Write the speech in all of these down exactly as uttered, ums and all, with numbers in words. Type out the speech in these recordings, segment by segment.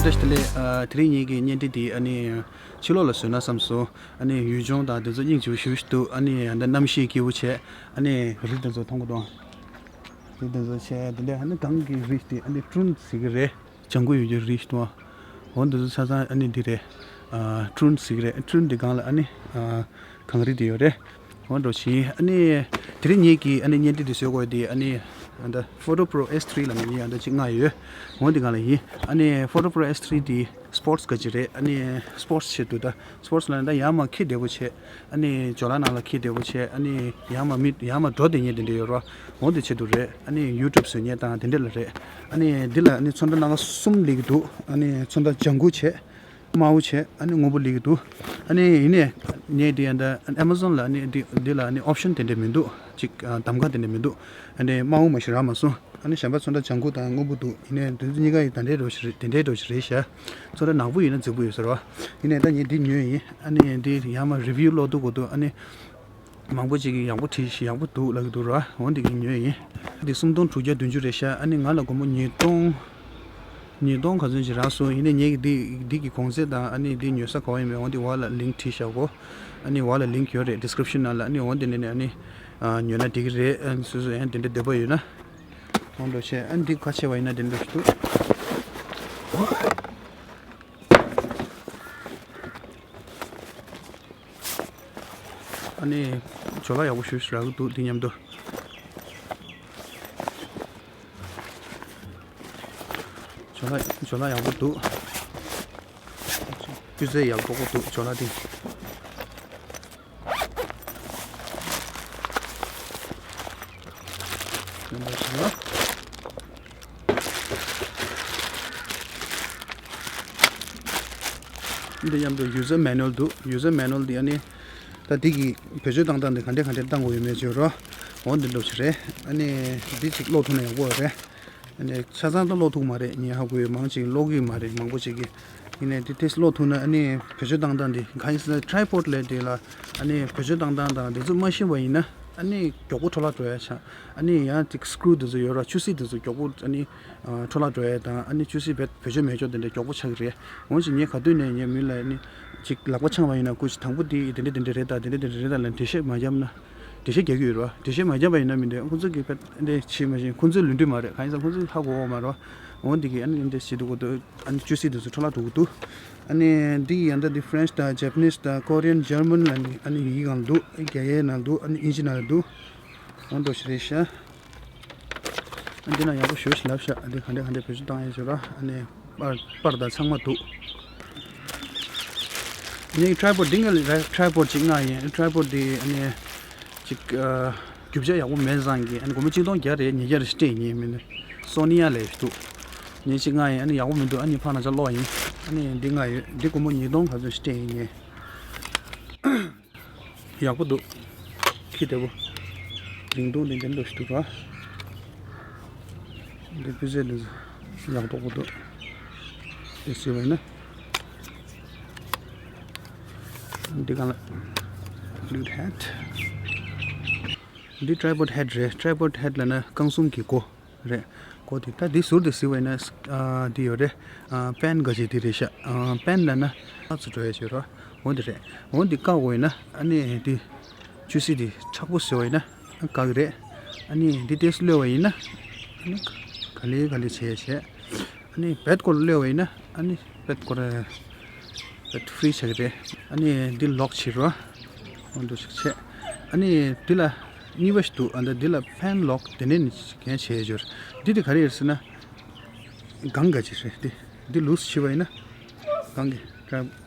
བཀྲ་ཤིས་བདེ་ལེགས། ཨ། དེ་རིང་ངེད་ཀྱི་བརྙན་འཕྲིན་འདི་ཨ་ནི་ཕྱི་ལོགས་ལ་བཟོས་ན་བསམ་སོང་། ཨ་ནི་ཡུལ་ལྗོངས་དང་དེ་ཚོ་སྙིང་རྗེ་པོ་ཞེ་པོ་ཞིག་འདུག་ཨ་ནི་ཨ་ད་གནམ་གཤིས་སྐྱིད་པོ་བྱས། ཨ་ནི་རི་དེ་ཚོ་མཐོང་གི་འདུག་རི་དེ་ཚོ་བྱས། དེ་འདྲ་ཨ་ནི་སྒང་གི་རི་དེ་ཨ་ནི་ཀྲུན་ཟེར་གི་རེད། ལྗང་གུ་ཡོད་རྒྱུ་རི་ཞིག་འདུག་འོ་འདི་ཚོ་ཆ་ཚང་ཨ་ནི་འདི་རེད། ཨ། ཀྲུན་ཟེར་གི་རེད། ཀྲུན་འདི་སྒང་ལ་ཨ་ནི། ཨ། གངས་རི་དེ་ཡོད་རེད། འོ་འདྲ་བྱས། ཨ་ནི་དེ་རིང་ངེད་ཀྱིས་ཨ་ནི་བརྙན་འཕྲིན་འདི་བཟོ་དགོས་དེ་ཨ་ནི་ཨ་ད་Photo Pro S three ལ་ནི་ཡིན། ཨ་ད་ཅིག་ལྔ་ཡོད། འོ་འདི་སྒང་ལ་ཡིན། ཨ་ནི་Photo Pro S three དེ་སྤོར་ཊི་ག་ཅིག་རེད། ཨ་ནི་སྤོར་ཊི་ཆེད་དུ་ད་སྤོར་ཊི་ལ་ནི་ད་ཡར་མར་འཁྱེར་བདེ་པོ་བྱས། ཨ་ནི་ཇོ་ལ་ནང་ལ་འཁྱེར་བདེ་པོ་བྱས། ཨ་ནི་ཡར་མར་མི་ཡར་མར་འགྲོ་བདེ་ཉེ་དེ་འདྲ་ཡོད་རོ། འོ་དེ་ཆེད་དུ་རེད། ཨ་ནི་ཡུ་ཊུབ་བཟོ་མཁན་དང་དེ་འདྲ་ལ་རེད། ཨ་ནི་འདི་ལ་ཨ་ནི་ཚོན་ཁྲ་སྣ་ཁ་གསུམ་སླེབས་ཀྱི་འདུག་ཨ་ནི་ཚོན་ཁྲ་ལྗང་གུ་བྱས། དམར་པོ་བྱས། ཨ་ནི་སྔོན་པོ་སླེབས་ཀྱི་འདུག་ཨ་ནི་ཡིན་ནའི་ངས་འདི་ཡང་ད་ཨ་མ་ཟོན་ལ་ཨ་ནི་འདི་འདི་ལ་ཨ་ནི་ཨོབ་ཤན་དེ་འདྲ་མི་འདུག་ཅིག་ཨ་གདམ་ག་དེ་འདྲ་མི་འདུག་ཨ་ནི་དམར་པོ་མ་གཞི་རག་མ་སོང་། ཨ་ནི་གཞན་པ་ཚོ་འདྲ་ལྗང་གུ་དང་སྔོན་པོ་འདུག་ཡིན་ནའི་འདི་ཚོ་གཉིས་ཀ་ཡི་ད་འདྲའི་འགྲོ་ཞིག་རེད། དེ་འདྲའི་འགྲོ་ཞིག་རེད་ཤག་ཚོ་འདྲ་ནག་པོ་ཡིན་ན་རྫིག་པོ་ཡོད་ས་རེད་བ། ཡིན་ནའི་ད་ངས་འདི་ཉོས་ཡིན། ཨ་ནི་འདི་ཡར་མར་རི་བིའུ་ཀློག་འདུག་གོ་འདུག་ཨ་ནི་མང་པོ་ཅིག་གིས་ཡག་པོ་བྲིས་ཤག་ཡག་པོ་འདུག་ལབ་ཀྱི་འདུག་རེད་བ། འོ་འདི་གི་ཉོས་ཡིན། འདི་སུམ་སྟོང་དྲུག་བརྒྱ་བདུན་ཅུ་རེད་ཤག་ཨ་ནི་ང་ལ་སྒོར་མོ་ཉིས་སྟོང་། ཉིས་སྟོང་ག་ཚོད་ཅིག་རག་སོང་། ཡིན་ནའི་ངས་འདི་འདི་གི་གོང་ཚད་དང་ཨ་ནི་འདི་ཉོ་ས་ག་བ་ཡིན་མིན་འོ་འདི་འོག་ལ་ལིང་ཀི་བྲིས་བཞག་གོ་ཨ་ནི་འོག་ལ་ལིང་ཀི་ཡོད་རེད། ཌི་སི་ཀི་རིབ་ཤན་ནང་ལ། ཨ་ནི་འོ་འདི་ནས་ནས་ཨ་ནི་ཨ་ཉོས་ན་འགྲིག་གི་རེད། ཨ་ནི་སོ་སོ་ཡང་དེ་འདྲ་འདོད་པ་ཡོད་ན། འོ་འདྲ་བྱས། ཨ་ནི་འདི་ཁ་ཕྱེ་བ་ཡིན་ན་དེ་འདྲ་ཞིག་འདུག་ཨ་ནི་ཇོ་ལ་ཡག་པོ་ཞེ་པོ་ཞིག་རག་གི་འདུག་འདི་མཉམ་དུ། ཇོ་ལ་ཇོ་ལ་ཡག་པོ་འདུག་སྤུས་ཚད་ཡག་པོ་འདུག་ཇོ་ལ་འདི། འདི་མཉམ་དུ་ཡུ་ཛར་མེ་ནུ་ཨལ་འདུག་ཡུ་ཛར་མེ་ནུ་ཨལ་འདི་ཨ་ནི་ད་འདི་གི་བེད་སྤྱོད་བཏང་སྟངས་འདི་ག་འདྲ་ག་འདྲ་བཏང་དགོས་ཡོད་མེད་བརྗོད་རོགས། འོ་འདི་འདྲ་ཞིག་རེད། ཨ་ནི་འདི་ཅིག་ཀློག་ཐུབ་ན་ཡག་པོ་རེད། ཨ་ནི་ཆ་ཚང་ད་ཀློག་ཐུབ་མ་རེད། ངས་ཧ་གོ་ཡོད། མང་ཅིག་ཀློག་གི་མ་རེད། མང་པོ་ཅིག་གིས། ཡིན་ནའི་འདི་ཏོག་ཙམ་ཀློག་ཐུབ་ན། ཨ་ནི་བེད་སྤྱོད་བཏང་སྟངས་འདི་གང་ཡིན་ཟེར་ན་ཊི་རའི་པོཌ་ལབ་དེ་ལ་ཨ་ནི་བེད་སྤྱོད་བཏང་སྟངས་དང་འདི་ཚོ་མ་ཤེས་པ་ཡིན་ན་ཨ་ནི་མགྱོགས་པོ་འཕྲོ་བརླག་འགྲོ་ཡ་ཆགས། ཨ་ནི་ཡང་ཅིག་སི་ཀུ་རུ་དེ་ཚོ་ཡོད་ར། ཆུ་སྲིན་དེ་ཚོ་མགྱོགས་པོ་ཨ་ནི་འཕྲོ་བརླག་འགྲོ་ཡ་དང་། ཨ་ནི་ཆུ་སྲིན་བེད་བེད་སྤྱོད་མེད་ཆོག་དེ་འདྲ་མགྱོགས་པོ་ཆགས་ཀྱི་རེད། འོན་ཀྱང་ངས་ག་དུས་ནས་ངས་མི་ལ་ཨ་ནི་ཅིག་ལག་པ་འཆང་བ་ཡིན་ན་སྐུ་མཁྱེན། དང་པོ་དེ་དེ་འདྲ་དེ་འདྲ་རེད་ད། དེ་འདྲ་དེ་འདྲ་རེད་ད་ལབ་འགྲེལ་བཤད་མ་བརྒྱབ་ན། འགྲེལ་བཤད་རྒྱག་གི་ཡོད་རེད་བ། འགྲེལ་བཤད་མ་བརྒྱབ་པ་ཡིན་ན་མི་འདོད། ཁོང་ཚོ་གིས་ཕར་འདི་བྱེད་མ་བྱེད་ཁོང་ཚོའི་ལུས་འདྲེན་མ་རེད། གང་ཡིན་ཟེར་ཁོང་ཚོས་ཧ་གོ་གི་མ་རེད་བ། འོ་འདི་གིས་ཨ་ནི་འདི་བྱེད་འདུག་གོ་འདུག་ཨ་ནི་ཆུ་སྲིན་དེ་ཚོ་འཕྲོ་བརླག་འགྲོ་གི་འདུག་ཨ་ནི་འདི་ཡི་ཡང་ད་འདི་ཕ་རེན་ཆི་དང་ཇེ་པ་ནིས་དང་ཀོ་རི་ཡན། ཇར་མན་ལ་ནི་ཨ་ནི་ཡི་གེ་སྒང་ལ་འདུག་རྒྱ་ཡིག་ནང་ལ་འདུག་ཨ་ནི་དབྱིན་ཇི་ནང་ལ་འདུག་འོ་འདྲ་ཞིག་རེད་ཤག་ཨ་འདི་ན་ཡག་པོ་ཞེ་པོ་ཞིག་ལབ་ཤག་ཨ་འདི་ག་འདྲ་ག་འདྲ་བེད་སྤྱོད་བཏང་ཡས་ཞུ་ར། ཨ་ནི་པར་པར་དང་ཚང་མ་འདུག་ངའི་ཊི་རའི་པོཌ་འདི་ངའི་ཊི་རའི་པོཌ་ཅིག་མངགས་ཡིན། ཊི་རའི་པོཌ་འདི་ཨ་ནི་ཅིག་ཨ་རྒྱུ་ཆ་ཡག་པོ་མེད་ཙང་གི་ཨ་ནི་སྒོར་མོ་གཅིག་སྟོང་བརྒྱ་རེད། ཉིས་བརྒྱ་རེ་སྤྲད་ཡིན། མིན་ན་སོ་ནི་ཡ་ལས་འདུག་ངས་ཅིག་མངགས་ཡིན། ཨ་ནི་ཡག་པོ་མི་འདུག་ཨ་ནི་ཕར་ན་ཆ་ལོག་ཡིན། ཨ་ནི་འདི་མངགས་ཡོད། འདི་སྒོར་མོ་ཉིས་སྟོང་ག་ཚོད་སྤྲད་ཡིན། ངས་ཡག་པོ་འདུག་ཁྱི་བདེ་པོ། རིང་ཐུང་འདི་འདེམས་འདུག་ཞིག་འདུག་ར། འདི་སྤུས་ཚད་འདི་ཡག་ཏོག་པོ་འདུག་འདི་སུས་བས་ན། འདི་གང་ལ། ལུད་ཧེད། འདི་ཊི་རའི་པོཌ་ཧེད་རེད། ཊི་རའི་པོཌ་ཧེད་ལབ་ན་རྐང་གསུམ་གྱི་སྒོ་རེད། སྒོ་དེ་ད་འདི་ཟུར་དེ་གཟིགས་པ་ཡིན་ན་ཨ་འདི་ཡོད་རེད། ཨ་པེན་ག་ཅིག་འདི་རེད་ཤག་ཨ་པེན་ལབ་ན་ཨ་ཚུར་འགྲོ་ཡ་ཞིག་རེད། འོ་འདི་རེད། འོ་འདི་བཀག་དགོས་ཡིན་ན་ཨ་ནི་འདི་ཆུ་སྲིན་འདི་མཁྲེགས་པོ་བཟོས་པ་ཡིན་ན་ཨ་བཀག་གི་རེད། ཨ་ནི་འདི་ཏོག་ཙམ་གློད་པ་ཡིན་ན་ཨ་ནི་ག་ལེ་ག་ལེ་བྱས་བྱས། ཨ་ནི་བེད་སྐོར་གློད་པ་ཡིན་ན་ཨ་ནི་བེད་སྐོར་བེད་ཕི་རི་ཆགས་ཀྱི་རེད། ཨ་ནི་འདི་ལོག་བྱེད་རོགས། འོ་འདུག་ཞིག་བྱས། ཨ་ནི་འདི་ལ་གཉིས་པ་ཞིག་འདུག་ཨ་ནི་འདི་ལ་པེན་ལོག་དེ་ནས་ནི་གན་བྱས་ཡོད། འདི་དེ་ག་རེ་ཡོད་ཟེར་ན། སྒང་ག་ཅིག་རེད་དེ། འདི་ལུས་བྱས་པ་ཡིན་ན། སྒང་གི་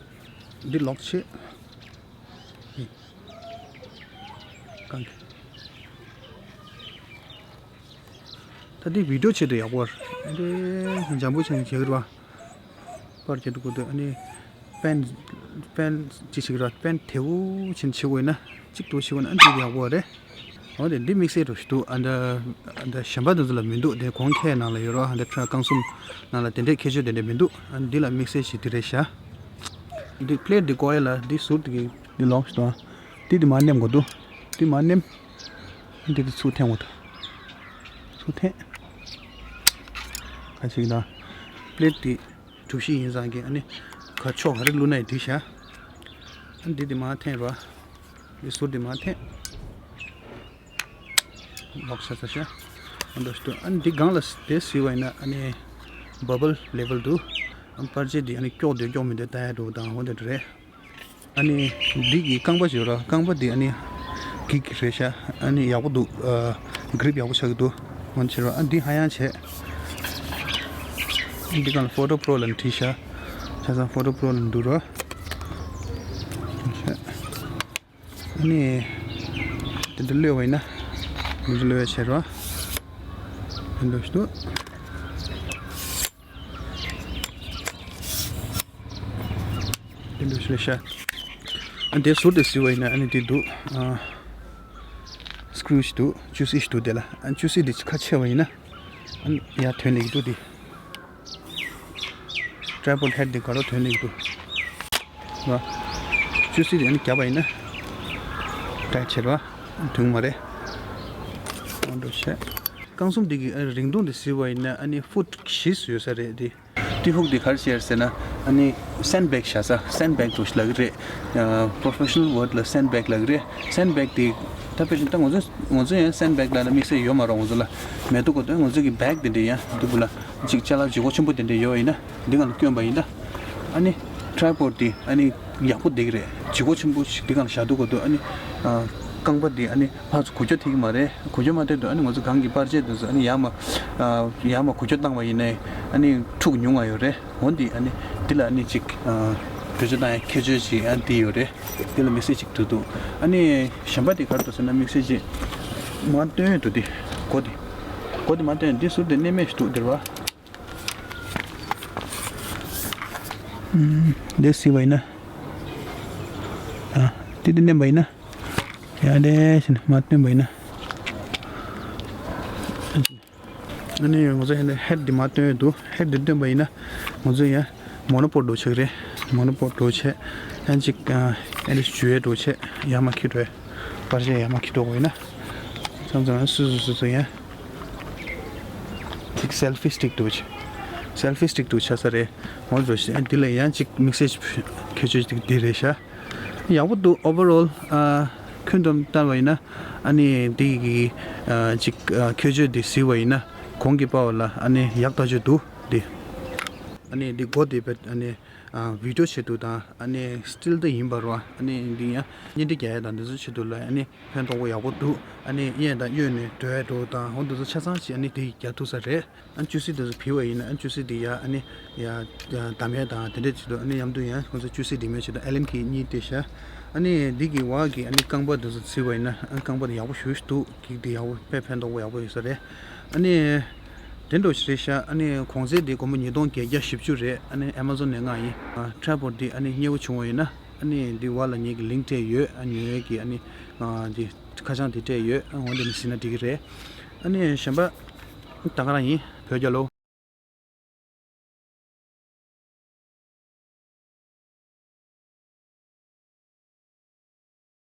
འདི་ལོག་བྱས། སྒང་གི་ད་འདི་བི་ཌིའོ་ཆེད་དུ་ཡག་པོ་རེད། འདི་འཇམ་པོ་བྱས་ནས་བྱེད་ཀྱི་རེད་པ། པར་བརྒྱབ་འགྲོ་དགོས་འདུག་ཨ་ནི་པེན་པེན་ཅི་ཞིག་ར། པེན་དེ་བོ་ཆེན་བྱེད་དགོས་ན་གཅིག་ཏུ་བྱེད་དགོས་ན་ཨ་འདི་ཡག་པོ་རེད། འོ་དེ་འདི་དམིགས་བསལ་རུ་ཞིག་འདུག་ཨ་འདི་ཨ་འདི་གཞན་པ་དེ་ཚོ་ལ་མི་འདུག་དེ་གོང་ཁེ་ནང་ལ་ཡོད་རོགས། ཨ་འདི་ཁྲ་རྐང་གསུམ་ནང་ལ་དེ་འདྲས་ཁྱད་ཆོས་དེ་འདྲས་མི་འདུག་ཨ་འདི་ལ་དམིགས་བསལ་ཞིག་འདི་རེད་ཤག་འདི་པི་ལེ་ཊི་འདི་བཀོག་ཡ་ལ་འདི་ཟུར་དེ་གི་འདི་ལོག་ཞིག་དང་། འདི་དེ་མར་མནན་དགོས་འདུག་འདི་མར་མནན། འདི་དེ་ཚུར་འཐེན་དགོས་འདུག་ཚུར་འཐེན། ཁ་ཅིག་ད་པི་ལེ་ཊི་དེ། གྲུ་བཞི་ཡིན་ཙང་གི་ཨ་ནི་ག་ཕྱོགས་ག་རེ་བླུགས་ན་ཡང་འགྲིག་ཤག་ཨ་འདི་འདི་མར་འཐེན་རོགས། འདི་ཟུར་འདི་མར་འཐེན། ལོག་ཤག་ཤག་ཨ་འདྲ་ཞིག་འདུག་ཨ་ནི་འདི་སྒང་ལ་དེ་གཟིགས་པ་ཡིན་ན་ཨ་ནི་བ་བལ་ལེ་བལ་འདུག་ཨ་པར་ཆས་འདི་ཨ་ནི་སྐྱོག་འདོད་སྐྱོག་མི་འདོད་ལྟ་ཡ་འགྲོ་དང་འོ་འདི་འདྲ་རེད། ཨ་ནི་འདི་གི་རྐང་པ་ཅིག་ཡོད་ར། རྐང་པ་འདི་ཨ་ནི་གིག་རེད་ཤག་ཨ་ནི་ཡག་པོ་འདུག་ཨ་གི་རིབ་ཡག་པོ་ཆགས་ཀྱི་འདུག་འོན་ཕྱིར་ར་ཨ་འདི་ཧ་ཡང་བྱས། འདི་གང་ལ་ཕོ་ཊོ་པྲོ་ལབ་ནས་བྲིས་ཤག་ཆ་ཚང་ཕོ་ཊོ་པྲོ་ལབ་འདུག་ར། ཨ་ནི་དེ་འདྲ་གློད་པ་ཡིན་ན། དེ་འདྲ་གློད་པ་བྱས་ར། དེ་འདྲ་ཞིག་འདུག་དེ་འདྲ་ཞིག་རེད་ཤག་ཨ་འདི་ཟུར་དེ་གཟིགས་པ་ཡིན་ན་ཨ་ནི་དེ་འདུག་ཨ་སི་ཀུ་རུ་ཞིག་འདུག་ཅུ་སི་ཞིག་འདུག་དེ་ལ་ཨ་ཅུ་སི་དེ་ཁ་ཕྱེ་བ་ཡིན་ན་ཨ་ནི་ཡར་ཐོན་ནས་ཀྱི་འདུག་དེ། ཊའི་པོཌ་ཧེཌ་འདི་ག་རུ་ཐོན་ནས་འདུག་བ། ཅུ་སི་དེ་ཨ་ནི་བརྒྱབ་པ་ཡིན་ན་ཊའིཊ་བྱེད་པ་ཐུང་མ་རེད། ཨོ་འདྲ་བྱས། རྐང་གསུམ་འདི་གི་ཨ་རིང་ཐུང་དེ་གཟིགས་པ་ཡིན་ན་ཨ་ནི་ཕུཊ་བཞི་ཙམ་ཡོད་ས་རེད་དེ། ཊི་ཧུག་འདི་ག་རེ་བྱས་ཟེར་ན་ཨ་ནི་སེན་ཌི་བེག་བཞག་ས། སེན་ཌི་བེག་འདྲ་ཞིག་ལབ་ཀྱི་རེད། ཨ་པོ་རོ་ཕེ་ཤི་ནལ་ཝརཌ་ལ་སེན་ཌི་བེག་ལབ་ཀྱི་རེད། སེན་ཌི་བེག་དེ་ད་དཔེ་བཞིན་ད་ང་ཚོ་ང་ཚོ་ཡང་སེན་ཌི་བེག་ལབ་ན་དམིགས་བསལ་ཡོད་མ་རེད། ང་ཚོ་ལ་མེད་འདུག་གོ་ད་ང་ཚོ་གི་བེག་དེ་འདྲ་ཡང་འདི་བུ་ལ་ཅིག་ཅ་ལག་ལྗིད་ཁོག་ཆེན་པོ་དེ་འདྲ་ཡོད་ཡིན་ན་འདི་གང་ལ་བསྐྱོན་པ་ཡིན་ན་ཨ་ནི་ཊའི་པོཌ་དེ་ཨ་ནི་ཡག་པོ་བསྡད་ཀྱི་རེད། ལྗིད་ཁོག་ཆེན་པོ་ཞིག་འདི་གང་ལ་བཞག་འདུག་གོ་ད་ཨ་ནི་ཨ་རྐང་པ་དེ་ཨ་ནི་ཕར་ཚུར་འགུལ་སྐྱོད་ཐེབས་ཀྱི་མ་རེད། འགུལ་སྐྱོད་མ་ཐེབས་དུས་ཨ་ནི་ང་ཚོ་སྒང་གི་པར་ཆས་དེ་ཚོ་ཨ་ནི་ཡར་མར་ཨ་ཡར་མར་འགུལ་སྐྱོད་བཏང་བ་ཡིན་ནའི་ཨ་ནི་འཁྲུག་ཉུང་བ་ཡོད་རེད། འོ་འདི་ཨ་ནི་འདི་ལ་ཨ་ནི་ཅིག་ཨ་བེད་སྤྱོད་བཏང་ཡ་ཁྱད་ཆོས་ཅིག་ཨ་འདི་ཡོད་རེད། འདི་ལ་དམིགས་བསལ་ཅིག་འདུག་འདུག་ཨ་ནི་གཞན་པ་དེ་ག་རེ་འདུག་ཟེར་ན་དམིགས་བསལ་ཅིག་མར་སྟོན་ཡོད་འདུག་དེ་སྒོ་དེ་སྒོ་དེ་མར་སྟོན་ཡོད། འདི་ཟུར་དེ་གནས་མེད་ཞིག་འདུག་འདིར་བ། ཨུམ། འདི་གཟིགས་པ་ཡིན་ན། ཨ་དེ་དེ་མནན་པ་ཡིན་ན། ཡང་དེ་བཞིན་མར་སྟོན་པ་ཡིན་ན། ཨ་ནི་ང་ཚོ་ཧེ་ཧེཌ་འདི་མར་སྟོན་ཡོད་འདུག་ཧེཌ་འདི་སྟོན་པ་ཡིན་ན་ང་ཚོ་ཡང་མོ་ནོ་པོཌ་འདྲ་ཆགས་རེད། མོ་ནོ་པོཌ་འདྲ་ཆགས། ཡང་ཅིག་ཨ་ཨ་ནི་བཅུ་ཡས་འདྲ་ཆགས། ཡར་མར་འཁྱེར་འགྲོ་ཡས། པར་ཆས་ཡར་མར་འཁྱེར་འགྲོ་དགོས་ཡིན་ན། ཚང་ཚང་སུ་སུ་སུ་སུ་ཡང་ཅིག་སེལ་ཕི་སི་ཊིག་འདྲ་ཆགས། སེལ་ཕི་སི་ཊིག་འདྲ་ཆགས་ས་རེད། ངོ་འདྲ་ཆགས། འདི་ལ་ཡང་ཅིག་དམིགས་བསལ་ཁྱད་ཆོས་ཅིག་འདི་རེད་ཤག་ཡག་པོ་འདུག་ཨོ་ཝར་ཨོལ་ཨ་ཁྱོན་བསྡོམས་བལྟས་པ་ཡིན་ན་ཨ་ནི་འདི་གི་ཨ་ཅིག་ཨ་ཁྱད་ཆོས་འདི་གཟིགས་པ་ཡིན་ན་གོང་གི་པར་ལ་ཨ་ནི་ཡག་ཐག་ཆོད་འདུག་འདི་ཨ་ནི་འདི་སྒོ་འདི་བེད་ཨ་ནི་ཨ་བི་ཌིའོ་བྱེད་དུས་དང་ཨ་ནི་སི་ཊིལ་ད་ཡིན་པ་རེད་བ། ཨ་ནི་འདི་ཡང་བརྙན་འཕྲིན་རྒྱག་ཡ་དང་འདི་ཚོ་བྱེད་དུས་ལ་ཨ་ནི་ཕན་ཐོགས་པོ་ཡག་པོ་འདུག་ཨ་ནི་གཡས་དང་གཡོན་ནས་འགྲོ་ཡ་འགྲོ་དང་འོ་འདི་ཚོ་ཆ་ཚང་ཞིག་ཨ་ནི་དེ་རྒྱག་ཐུབ་ས་རེད། ཨ་ཅུ་སི་དེ་ཚོ་བྱས་པ་ཡིན་ན་ཨ་ཅུ་སི་དེ་ཡ་ཨ་ནི་ཡ་བསྡམ་ཡ་དང་དེ་འདྲས་བྱེད་དུས་ཨ་ནི་མཉམ་དུ་ཡང་ཁོང་ཚོ་ཅུ་སི་དེ་མོ་བྱེད་དུས་ཨེ་ལེམ་ཁི་གཉིས་བལྟས་ཤག་ཨ་ནི་འདི་གི་བར་གི་ཨ་ནི་རྐང་པ་དེ་ཚོ་བྱས་པ་ཡིན་ན་ཨ་རྐང་པ་དེ་ཡག་པོ་ཞེ་པོ་ཅིག་འདུག་གིག་དེ་ཡག་པོ་དཔེ་ཕན་ཐོགས་པོ་ཡག་པོ་ཡོད་ས་རེད། ཨ་ནི་དེ་འདྲ་ཞིག་རེད་ཤག་ཨ་ནི་གོང་ཚད་དེ་སྒོར་མོ་ཉིས་སྟོང་བརྒྱད་བརྒྱ་བཞི་བཅུ་རེད། ཨ་ནི་ཨེ་མ་ཛོན་ནས་མངགས་ཡིན། ཨ་ཊའི་པོཌ་དེ་ཨ་ནི་མཉེས་པོ་བྱུང་བ་ཡིན་ན་ཨ་ནི་འདི་བར་ལ་ངེད་ཀྱི་ལིངཀ་སྤྲད་ཡོད། ཨ་ཉོ་ཡས་ཀྱི་ཨ་ནི་ཨ་འདི་ཁ་བྱང་དེ་སྤྲད་ཡོད། ཨ་འོ་འདི་ནས་གཟིགས་ན་འགྲིག་གི་རེད། ཨ་ནི་གཞན་པ་ད་ག་རང་ཡིན། བོད་རྒྱལ་ལོ།